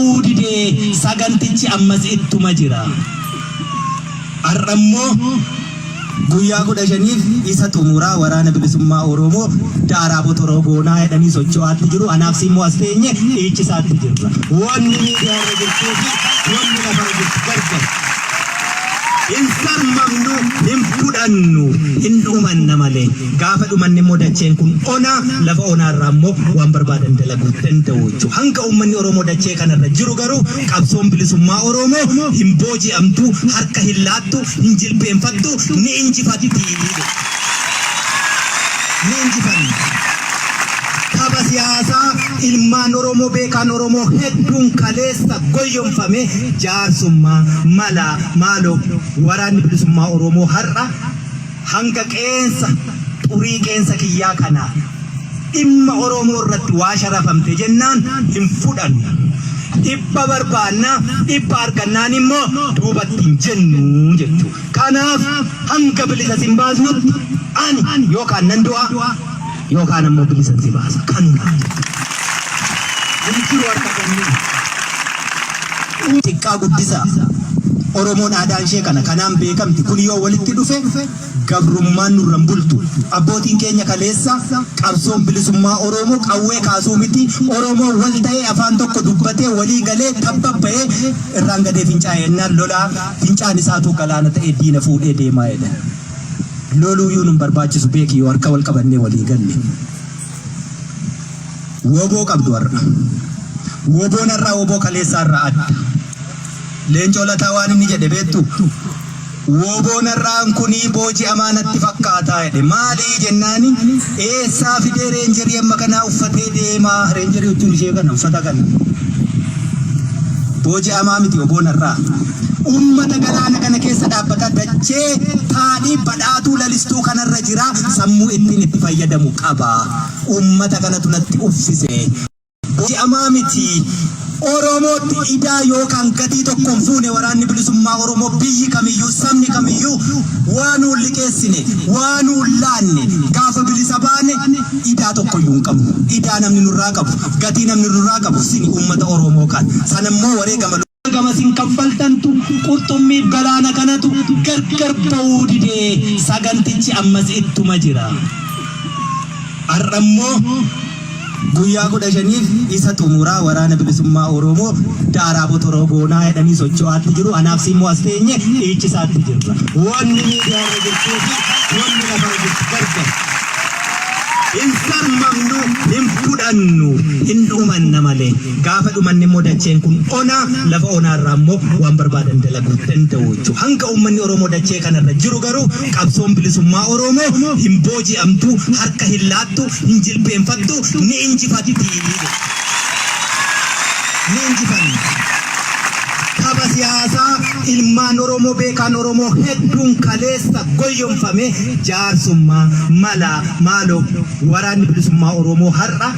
ba'uu didee sagantichi ammas ittuma jira. Har'ammoo guyyaa 15f isa xumuraa Waraana Bilisummaa Oromoo daaraa botoroo goonaa jedhanii socho'aatti jiru. Anaaf si immoo as teenye dhiichisaatti jirra. Wanni miidiyaa irra jirtuu fi wanni lafarra jirtu gargar. Hin sarmamnu, hin fudhannu, hin dhumanna malee. Gaafa dhumanne immoo dacheen kun ona, lafa onaa irraa immoo waan barbaadan dalaguu danda'u jechuudha. Hanga uummanni Oromoo dachee kanarra jiru garuu qabsoon bilisummaa Oromoo hin booji'amtu, harka hin laattu, hin jilbeenfattu, ni injifatti. Ni injifanna. Tapha siyaasaa ilmaan Oromoo beekaan Oromoo hedduun kaleessa goyyomfame jaarsummaa malaa maaloo waraanni bilisummaa Oromoo har'a hanga qeensa xurii qeensa kiyyaa kanaa dhimma Oromoo irratti waa sharafamte jennaan hin fudhannu. Dhibba barbaanna, dhibba argannaan immoo duubatti hin jennu jechuudha. Kanaaf hanga bilisa sin baasnutti ani yookaan nan du'a yookaan ammoo bilisan si baasa. Kanuma. Hin jiru harka kennuu. Xiqqaa guddisaa. Oromoon aadaan ishee kana kanaan beekamti. Kun yoo walitti dhufe gabrummaan nurra hin bultu. Abbootiin keenya kaleessa qabsoon bilisummaa Oromoo qawwee kaasuu miti. Oromoon wal ta'ee afaan tokko dubbatee walii galee tabba ba'ee irraan gadee fincaa'e ennaan lolaa fincaan isaatuu galaana ta'ee diina fuudhee deemaa jedhan. Loluuyyuu nun barbaachisu beeki yoo harka wal qabannee walii galle. Woboo qabdu har'a. Woboon har'aa woboo kaleessaa irraa adda. Leencoo Lataa waan inni jedhe beektu? Woboon har'aan kunii booji'amaa natti fakkaataa jedhe. Maalii jennaani eessaa fidee reenjerii amma kanaa uffatee deemaa? Reenjerii jechuun ishee kana uffata kana. Booji'amaa miti woboon har'aa. Uummata galaana kana keessa dhaabbata dachee taadhii badhaatuu lalistuu kanarra jira sammuu ittiin itti fayyadamu qaba. Uummata kanatu natti uffise. Booji'amaa miti. Oromootti idaa yookaan gatii tokko hin fuune waraanni bilisummaa Oromoo biyyi kamiyyuu sabni kamiyyuu waa nuun liqeessine waa nuun laanne gaafa bilisa baane idaa tokkoyyuu hin qabnu. Idaa namni nurraa qabu gatii namni nurraa qabu sini uummata Oromoo kan sanammoo wareegama gama sin kaffaltantu qurxummiif galaana kanatu gargar ba'uu didee sagantichi ammas ittuma jira. Har'ammoo guyyaa 15f isa xumuraa waraana bilisummaa Oromoo daaraa botoroo goonaa jedhanii socho'aatti jiru. Anaaf si immoo as teenye dhiichisaatti jirra. Wanni miidiyaa irra jirtuu fi wanni lafarra jirtu gargar. Hin sarmamnu, hin fudhannu, hin dhumanna malee. Gaafa dhumanne immoo dacheen kun ona, lafa onaa irraa immoo waan barbaadan dalaguu danda'u jechuudha. Hanga uummanni Oromoo dachee kanarra jiru garuu qabsoon bilisummaa Oromoo hin booji'amtu, harka hin laattu, hin jilbeenfattu, ni injifatti. Ni injifanna. Tapha siyaasaa ilmaan Oromoo beekaan Oromoo hedduun kaleessa goyyomfame jaarsummaa malaa maaloo waraanni bilisummaa Oromoo har'a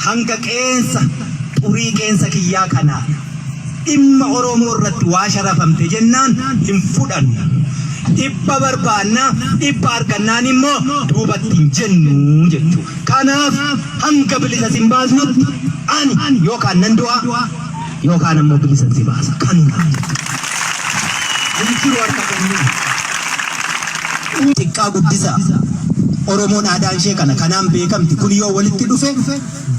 hanga qeensa xurii qeensa kiyyaa kanaa dhimma Oromoo irratti waa sharafamte jennaan hin fudhannu. Dhibba barbaanna, dhibba argannaan immoo duubatti hin jennu jechuudha. Kanaaf hanga bilisa sin baasnutti ani yookaan nan du'a yookaan ammoo bilisan si baasa. Kanuma. Hin jiru harka kennuu. Xiqqaa guddisaa. Oromoon aadaan ishee kana kanaan beekamti. Kun yoo walitti dhufe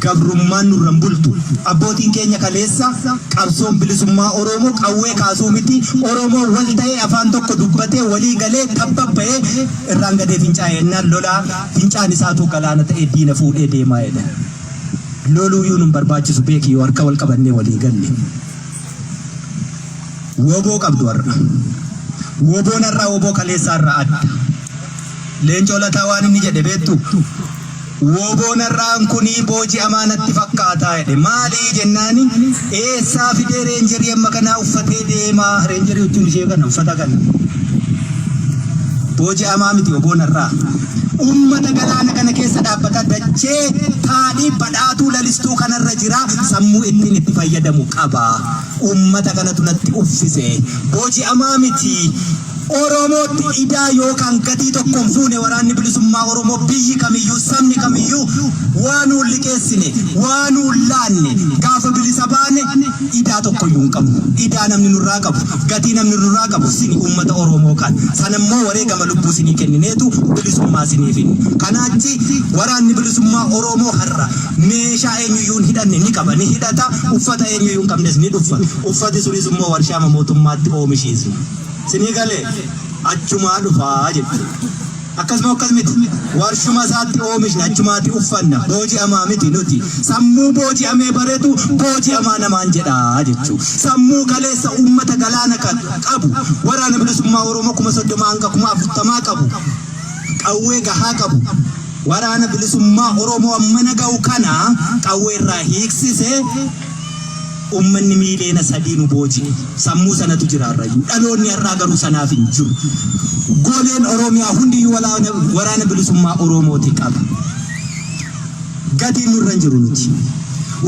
gabrummaan nurra hin bultu. Abbootiin keenya kaleessa qabsoon bilisummaa Oromoo qawwee kaasuu miti. Oromoon wal ta'ee afaan tokko dubbatee walii galee tabba ba'ee irraan gadee fincaa'e ennaan lolaa fincaan isaatuu galaana ta'ee diina fuudhee deemaa jedhan. Loluuyyuu nun barbaachisu beeki yoo harka wal qabannee walii galle. Woboo qabdu har'a. Woboon har'aa woboo kaleessaa irraa adda. Leencoo Lataa waan inni jedhe beektu? Woboon har'aan kunii booji'amaa natti fakkaataa jedhe. Maalii jennaani eessaa fidee reenjerii amma kanaa uffatee deemaa? Reenjerii jechuun ishee kana uffata kana. Booji'amaa miti woboon har'aa. Uummata galaana kana keessa dhaabbata dachee taadhii badhaatuu lalistuu kanarra jira sammuu ittiin itti fayyadamu qaba. Uummata kanatu natti uffise. Booji'amaa miti. Oromootti idaa yookaan gatii tokko hin fuune. Waraanni Bilisummaa Oromoo, biyyi kamiyyuu, sabni kamiyyuu waa nuun liqeessine, waa nuun laanne. Gaafa bilisa baane idaa tokkoyyuu hin qabnu. Idaa namni nurraa qabu, gatii namni nurraa qabu sini, uummata Oromoo kan. Sanammoo wareegama lubbuu sinii kennineetu bilisummaa sinii finne. Kanaachi Waraanni Bilisummaa Oromoo har'a meeshaa eenyuyyuu hin hidhanne ni qaba, ni hidhata, uffata eenyuyyuu hin qabnes ni dhuffa. Uffati sunis immoo warshaama mootummaatti oomishiisna. Sinii galee? Achumaa dhufaa jechuudha. Akkasuma akkas miti. Warshuma isaatti oomishna, achumaatti uffanna. Booji'amaa miti nuti. Sammuu booji'amee bareetu booji'amaa namaan jedhaa jechuudha. Sammuu kaleessa uummata galaana qabu, Waraana Bilisummaa Oromoo 30,000 hanga 40,000 qabu, qawwee gahaa qabu. Waraana Bilisummaa Oromoo ammana ga'u kana qawwee irraa hiiksise. Uummanni miiliyoona 3 nu booji'e. Sammuu sanatu jira har'ayyuu. Dhaloonni har'aa garuu sanaaf hin jiru. Goleen Oromiyaa hundiyyuu Waraana Bilisummaa Oromooti qaba. Gatiin nurra hin jiru nuti.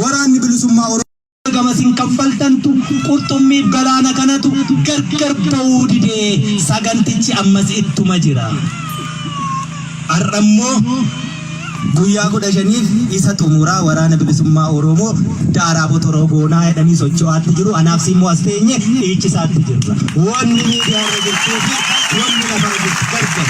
Waraanni Bilisummaa Oromoo gamasin kaffaltantu qurxummiif galaana kanatu gargar ba'uu didee, sagantichi ammas ittuma jira. Har'ammoo guyyaa 15f isa xumuraa Waraana Bilisummaa Oromoo daaraa botoroo goonaa jedhanii socho'aatti jiru. Anaaf immoo as teenye dhiichisaatti jirra. Wanni miidiyaarra jirtuu fi wanni lafarra jirtu gargar.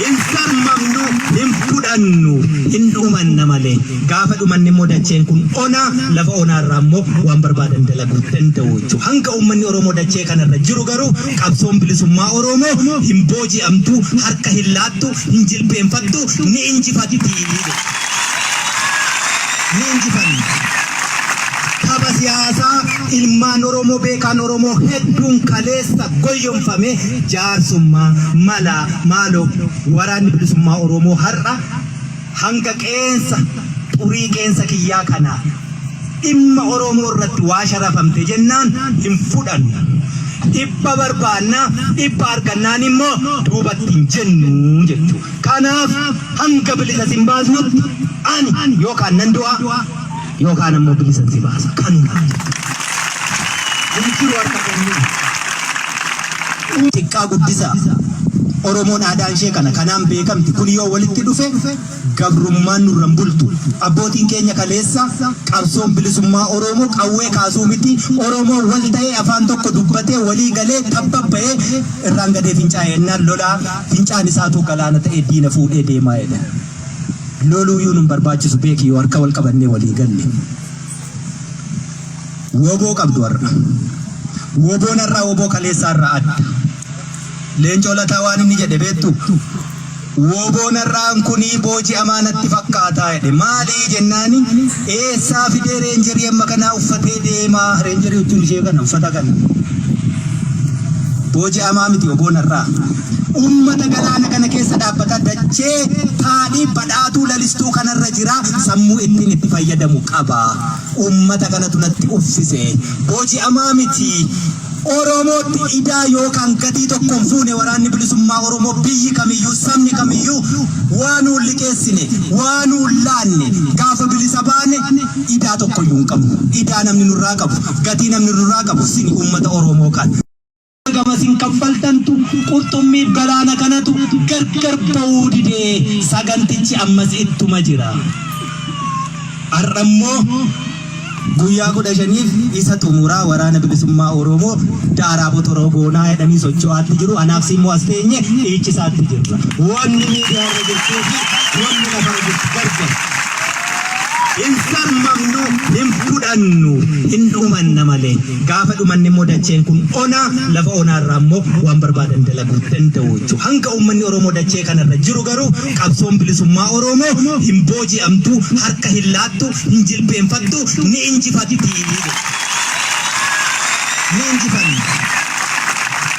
Hin sarmamnu, hin fudhannu, hin dhumanna malee. Gaafa dhumanne immoo dacheen kun onaa, lafa onaarraa immoo waan barbaadan dalaguu danda'u jechuudha. Hanga uummanni Oromoo dachee kanarra jiru garuu qabsoon bilisummaa Oromoo hin booji'amtu, harka hin laattu, hin jilbeenfattu, ni injifatti. Ni injifanna. Tapha siyaasaa ilmaan Oromoo, beekaan Oromoo hedduun kaleessa goyyomfame, jaarsummaa malaa maaloo, Waraanni Bilisummaa Oromoo har'a hanga qeensa xurii qeensa kiyyaa kanaa dhimma Oromoo irratti waa sharafamte jennaan hin fudhannu. Dhibba barbaannaa, dhibba argannaan immoo duubatti hin jennu jechuudha. Kanaaf hanga bilisa sin baasnutti ani yookaan nan du'a yookaan ammoo bilisa si baasa. Kanuma. Hin jiru harka kennuu. Xiqqaa guddisaa. Oromoon aadaan ishee kana kanaan beekamti. Kun yoo walitti dhufe gabrummaan nurran bultu. Abbootiin keenya kaleessa qabsoon bilisummaa Oromoo qawwee kaasuu miti. Oromoon wal ta'ee, afaan tokko dubbatee, walii galee, tabbabba'ee irraan gadee fincaa'e ennaan lolaa fincaan isaatu galaana ta'ee diina fuudhee deemaa jedha. Loluuyyuu nun barbaachisu beeki, yoo harka wal qabannee walii galle. Woboo qabdu har'a. Woboon har'aa woboo kaleessaa irraa adda. Leencoo Lataa waan inni jedhe beektu? "Woboon har'aan kunii booji'amaa natti fakkaataa" jedhe. Maalii jennaani, "Eessaa fidee reenjerii amma kanaa uffatee deemaa?" Reenjerii jechuun ishee kana, uffata kana. Booji'amaa miti woboon har'aa. Uummata galaana kana keessa dhaabbata, dachee taadhii badhaatuu lalistuu kanarra jira, sammuu ittiin itti fayyadamu qaba. Uummata kanatu natti uffise. Booji'amaa miti. Oromootti idaa yookaan gatii tokko hin fuune. Waraanni Bilisummaa Oromoo, biyyi kamiyyuu, sabni kamiyyuu waa nuun liqeessine, waa nuun laanne. Gaafa bilisa baane idaa tokkoyyuu hin qabnu. Idaa namni nurraa qabu, gatii namni nurraa qabu sini, uummata Oromoo kan. Gamasin kaffaltantu qurxummiif galaana kanatu gargar ba'uu didee, sagantichi ammas ittuma jira. Har'ammoo guyyaa 15f isa xumuraa Waraana Bilisummaa Oromoo daaraa botoroo goonaa jedhanii socho'aatti jiru. Anaaf immoo as teenye dhiichisaatti jirra. Wanni miidiyaarra jirtuu fi wanni lafarra jirtu gargar. Hin sarmamnu, hin fudhannu, hin dhumanna malee. Gaafa dhumanne immoo dacheen kun onaa, lafa onaarraa immoo waan barbaadan dalaguu danda'u jechuudha. Hanga uummanni Oromoo dachee kanarra jiru garuu qabsoon bilisummaa Oromoo hin booji'amtu, harka hin laattu, hin jilbeenfattu, ni injifatti. Ni injifanna.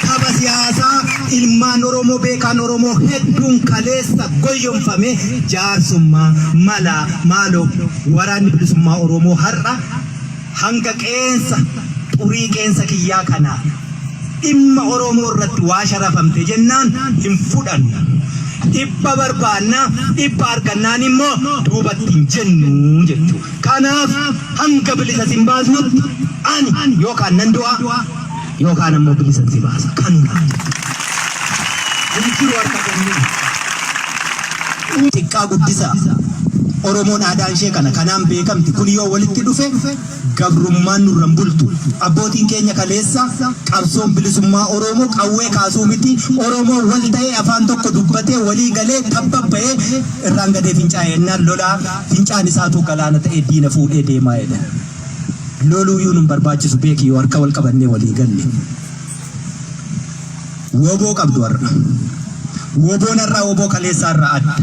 Tapha siyaasaa ilmaan Oromoo, beekaan Oromoo hedduun kaleessa goyyomfame, jaarsummaa malaa maaloo, Waraanni Bilisummaa Oromoo har'a hanga qeensa xurii qeensa kiyyaa kanaa dhimma Oromoo irratti waa sharafamte jennaan hin fudhannu. Dhibba barbaannaa, dhibba argannaan immoo duubatti hin jennu jechuudha. Kanaaf hanga bilisa sin baasnutti ani yookaan nan du'a. Yookaan ammoo bilisan si baasa. Kanuma. Hin jiru harka kennuu. Xiqqaa guddisaa. Oromoon aadaan ishee kana kanaan beekamti. Kun yoo walitti dhufe gabrummaan nurra hin bultu. Abbootiin keenya kaleessa qabsoon bilisummaa Oromoo qawwee kaasuu miti. Oromoon wal ta'ee afaan tokko dubbatee walii galee tabba ba'ee irraan gadee fincaa'e ennaan lolaa fincaan isaatuu galaana ta'ee diina fuudhee deemaa jedha. Loluuyyuu nun barbaachisu beeki yoo harka wal qabannee walii galle. Woboo qabdu har'a. Woboon har'aa woboo kaleessaa irraa adda.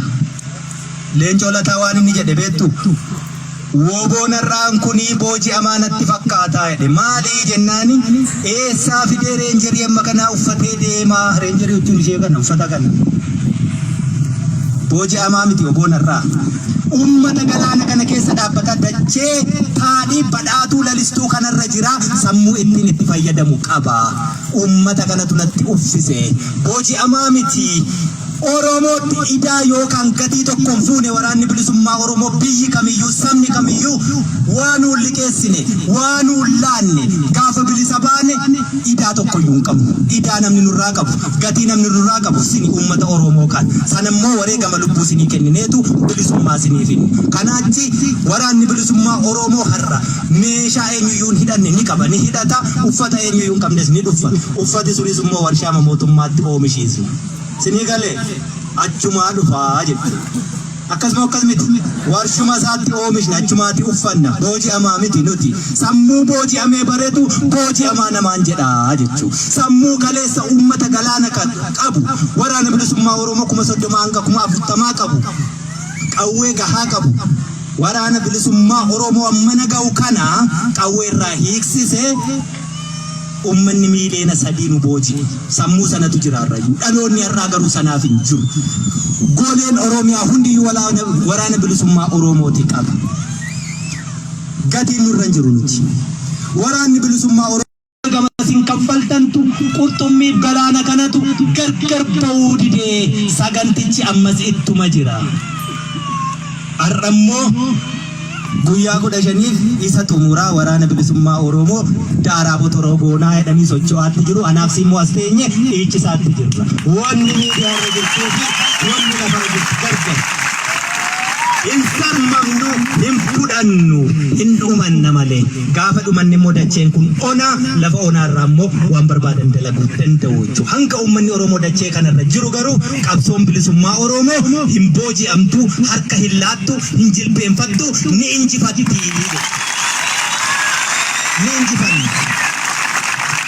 Leencoo Lataa waan inni jedhe beektu? Woboon har'aan kunii booji'amaa natti fakkaataa jedhe. Maalii jennaani eessaa fidee reenjerii amma kanaa uffatee deemaa? Reenjerii jechuun ishee kana uffata kana. Booji'amaa miti woboon har'aa. Ummata galaana kana keessa dhaabbataa dachee taadhii badhaatuu lalistuu kanarra jira sammuu ittiin itti fayyadamu qaba. Ummata kanatu natti uffise. Booji'amaa miti. Oromootti idaa yookaan gatii tokko hin fuune waraanni bilisummaa Oromoo biyyi kamiyyuu sabni kamiyyuu waa nuun liqeessine waa nuun laanne gaafa bilisa baane idaa tokkoyyuu hin qabnu. Idaa namni nurraa qabu gatii namni nurraa qabu sini uummata Oromoo kan sanammoo wareegama lubbuu sinii kennineetu bilisummaa sinii finne. Kanaachi waraanni bilisummaa Oromoo har'a meeshaa eenyuyyuu hin hidhanne ni qaba ni hidhata uffata eenyuyyuu hin qabnes ni dhuffa uffati sunis immoo warshaama mootummaatti oomishiisna. Sinii galee achumaa dhufaa jechuudha. Akkasuma akkas miti. Warshuma isaatti oomishna achumaatti uffanna. Booji'amaa miti nuti. Sammuu booji'amee bareetu booji'amaa namaan jedhaa jechuudha. Sammuu kaleessa uummata galaana kan qabu waraana bilisummaa Oromoo 30,000 hanga 40,000 qabu. Qawwee gahaa qabu. Waraana bilisummaa Oromoo ammana ga'u kana qawwee irraa hiiksisee Uummanni miiliyoona 3 nu booji'e. Sammuu sanatu jira har'ayyuu. Dhaloonni har'aa garuu sanaaf hin jiru. Goleen Oromiyaa hundiyyuu waraana bilisummaa Oromooti qaba. Gatiin nurra hin jiru nuti. Waraanni bilisummaa Oromoo gama isin kaffaltantu qurxummiif galaana kanatu gargar ba'uu didee sagantichi ammas ittuma jira. Har'a immoo guyyaa 15f isa xumuraa waraana bilisummaa Oromoo daaraa botoroo goonaa jedhanii socho'aatti jiru. Anaaf si immoo as teenye dhiichisaatti jirra. Wanni miidiyaarra jirtuu fi wanni lafarra jirtu gargar. Hin sarmamnu, hin fudhannu, hin dhumanna malee. Gaafa dhumanne immoo dacheen kun onaa, lafa onaa irraa immoo waan barbaadan dalaguu danda'u jechuudha. Hanga uummanni Oromoo dachee kanarra jiru garuu qabsoon bilisummaa Oromoo hin booji'amtu, harka hin laattu, hin jilbeenfattu, ni injifatti jechuudha. Ni injifanna.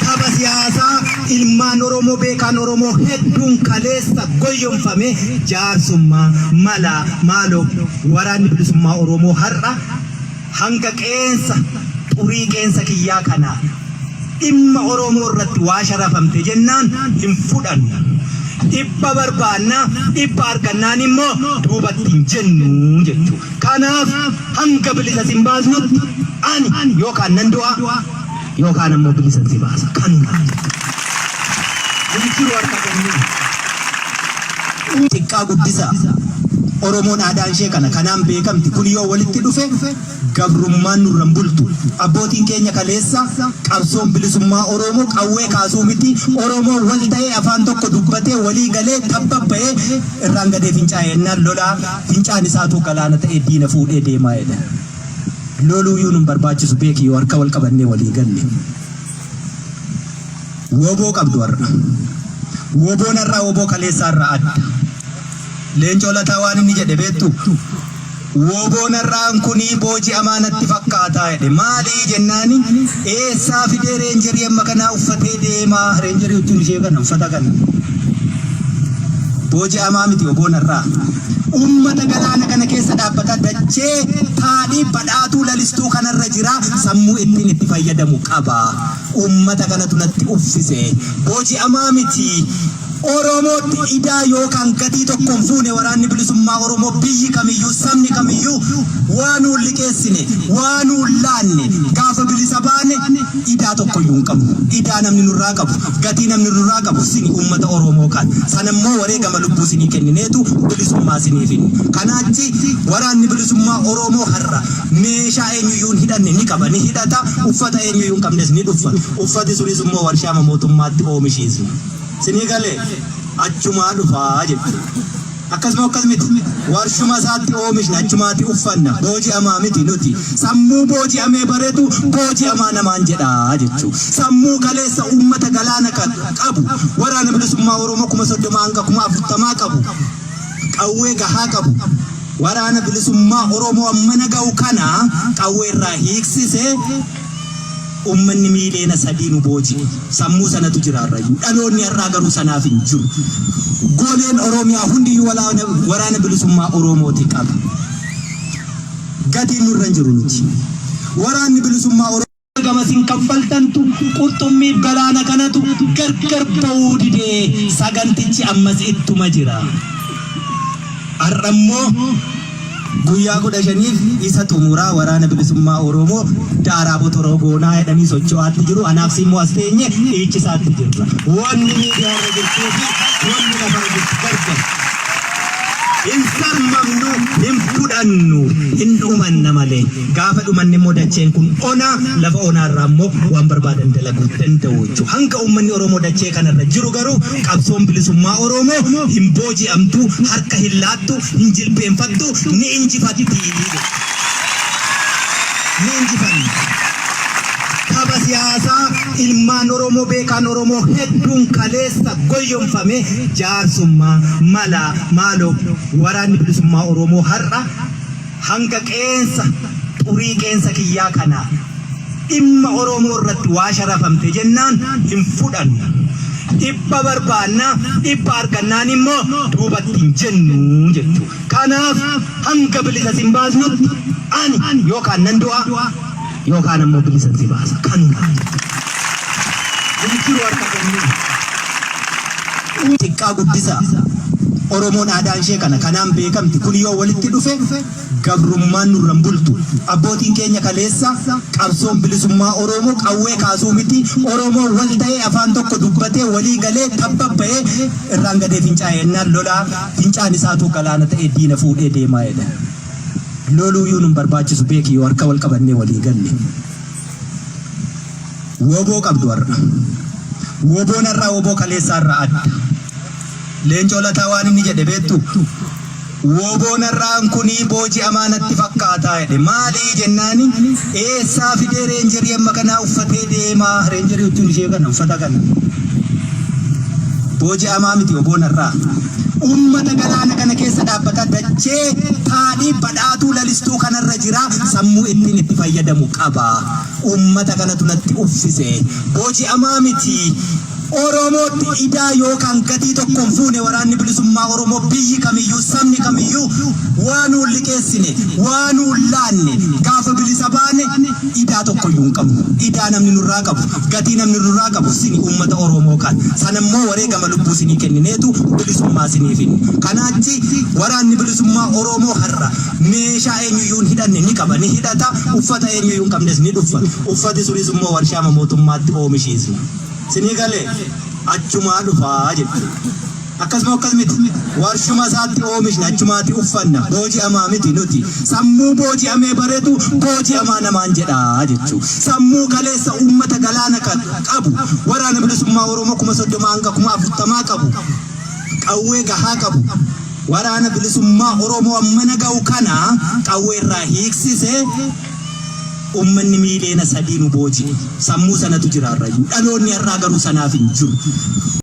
Tapha siyaasaa ilmaan Oromoo beekaan Oromoo hedduun kaleessa goyyomfame jaarsummaa malaa maaloo waraanni bilisummaa Oromoo har'a hanga qeensa xurii qeensa kiyyaa kanaa dhimma Oromoo irratti waa sharafamte jennaan hin fudhannu. Dhibba barbaanna, dhibba argannaan immoo duubatti hin jennu jechuudha. Kanaaf hanga bilisa sin baasnutti ani yookaan nan du'a yookaan ammoo bilisan si baasa. Kanuma. Hin jiru harka kennuu. Xiqqaa guddisaa. Oromoon aadaan ishee kana kanaan beekamti. Kun yoo walitti dhufe gabrummaan nurra hin bultu. Abbootiin keenya kaleessa qabsoon bilisummaa Oromoo qawwee kaasuu miti. Oromoon wal ta'ee afaan tokko dubbatee walii galee tabba ba'ee irraan gadee fincaa'e ennaan lolaa fincaan isaatuu galaana ta'ee diina fuudhee deemaa jedha. Loluuyyuu nun barbaachisu beeki yoo harka wal qabannee walii galle. Woboo qabdu har'a. Woboon har'aa woboo kaleessaa irraa adda. Leencoo Lataa waan inni jedhe beektu? Woboon har'aan kunii booji'amaa natti fakkaataa jedhe. Maalii jennaani eessaa fidee reenjerii amma kanaa uffatee deemaa? Reenjerii jechuun ishee kana uffata kana. Booji'amaa miti woboon har'aa. Uummata galaana kana keessa dhaabbataa dachee taadhii badhaatuu lalistuu kanarra jira sammuu ittiin itti fayyadamu qaba. Uummata kanatu natti uffise. Booji'amaa miti. Oromootti idaa yookaan gatii tokko hin fuune waraanni bilisummaa Oromoo biyyi kamiyyuu sabni kamiyyuu waa nuun liqeessine waa nuun laanne gaafa bilisa baane. Idaa tokkoyyuu hin qabnu. Idaa namni nurraa qabu, gatii namni nurraa qabu sini uummata Oromoo kan. Sanammoo wareegama lubbuu sinii kennineetu bilisummaa sinii finne. Kanaachi waraanni bilisummaa Oromoo har'a meeshaa eenyuyyuu hin hidhanne ni qaba, ni hidhata, uffata eenyuyyuu hin qabnes ni dhuffa. Uffati sunis immoo warshaama mootummaatti oomishiisna. Sinii galee achumaa dhufaa jechuudha. Akkasuma akkas miti. Warshuma isaatti oomishna, achumaatti uffanna. Booji'amaa miti nuti. Sammuu booji'amee bareetu booji'amaa namaan jedhaa jechuudha. Sammuu kaleessa uummata galaana qabu, waraana bilisummaa Oromoo 30,000 hanga 40,000 qabu, qawwee gahaa qabu. Waraana bilisummaa Oromoo ammana ga'u kana qawwee irraa hiiksisee uummanni 3 miiliyoona nu booji'e. Sammuu sanatu jira har'ayyuu. Dhaloonni har'aa garuu sanaaf hin jiru. Goleen Oromiyaa hundiyyuu waraana bilisummaa Oromooti qaba. Gatiin nurra hin jiru nuti. Waraanni bilisummaa Oromoo gamasin kaffaltantu qurxummiif galaana kanatu gargar ba'uu didee sagantichi ammas ittuma jira. Har'ammoo guyyaa 15f isa xumuraa waraana bilisummaa Oromoo daaraa botoroo goonaa jedhanii socho'aatti jiru. Anaaf immoo as teenye dhiichisaatti jirra. Wanni miidiyaarra jirtuu fi wanni lafarra jirtu gargar. Hin sarmamnu, hin fudhannu, hin dhumanna malee. Gaafa dhumanne immoo dacheen kun onaa, lafa onaarraa immoo waan barbaadan dalaguu danda'u jechuudha. Hanga uummanni Oromoo dachee kanarra jiru garuu qabsoon bilisummaa Oromoo hin booji'amtu, harka hin laattu, hin jilbeenfattu, ni injifatti. Ni injifanna. Tapha siyaasaa ilmaan Oromoo, beekaan Oromoo hedduun kaleessa goyyomfame, jaarsummaa malaa maaloo, waraanni bilisummaa Oromoo har'a hanga qeensa xurii qeensa kiyyaa kanaa dhimma Oromoo irratti waa sharafamte jennaan hin fudhannu. Dhibba barbaannaa, dhibba argannaan immoo duubatti hin jennu jechuudha. Kanaaf hanga bilisa sin baasnutti ani yookaan nan du'a yookaan ammoo bilisa si baasa. Kanuma. Hin jiru harka kennuu. Xiqqaa guddisaa. Oromoon aadaan ishee kana kanaan beekamti. Kun yoo walitti dhufe gabrummaan nurra hin bultu. Abbootiin keenya kaleessa qabsoon bilisummaa Oromoo qawwee kaasuu miti. Oromoon wal ta'ee, afaan tokko dubbatee, walii galee, tabba ba'ee, irraan gadee fincaa'ee ennaan lolaa fincaan isaatu galaana ta'ee diina fuudhee deemaa jedha. Loluuyyuu nun barbaachisu beeki yoo harka wal qabannee walii galle. Woboo qabdu har'a. Woboon har'aa woboo kaleessaa irraa adda. Leencoo Lataa waan inni jedhe beektu? "Woboon har'aan kunii booji'amaa natti fakkaataa" jedhe. Maalii jennaani, "Eessaa fidee reenjerii amma kanaa uffatee deemaa?" Reenjerii jechuun ishee kana, uffata kana. Booji'amaa miti woboon har'aa. Uummata galaana kana keessa dhaabbata, dachee taadhii badhaatuu lalistuu kanarra jira, sammuu ittiin itti fayyadamu qaba. Uummata kanatu natti uffise. Booji'amaa miti. Oromootti idaa yookaan gatii tokko hin fuune waraanni bilisummaa Oromoo. Biyyi kamiyyuu, sabni kamiyyuu waa nuun liqeessine, waa nuun laanne. Gaafa bilisa baane idaa tokkoyyuu hin qabnu. Idaa namni nurraa qabu, gatii namni nurraa qabu sini uummata Oromoo kan. Sanammoo wareegama lubbuu sinii kennineetu bilisummaa sinii finne. Kanaachi waraanni bilisummaa Oromoo har'a meeshaa eenyuyyuu hin hidhanne ni qaba, ni hidhata, uffata eenyuyyuu hin qabnes ni dhuffa. Uffati sunis immoo warshaama mootummaatti oomishiisna. Sinii galee achumaa dhufaa jechuudha. Akkasuma akkas miti. Warshuma isaatti oomishna, achumaatti uffanna. Booji'amaa miti nuti. Sammuu booji'amee bareetu booji'amaa namaan jedhaa jechuudha. Sammuu kaleessa uummata galaana qabu, waraana bilisummaa Oromoo 30,000 hanga 40,000 qabu, qawwee gahaa qabu. Waraana bilisummaa Oromoo ammana ga'u kana qawwee irraa hiiksisee uummanni 3 miiliyoona nu booji'e. Sammuu sanatu jira har'ayyuu. Dhaloonni har'aa garuu sanaaf hin jiru.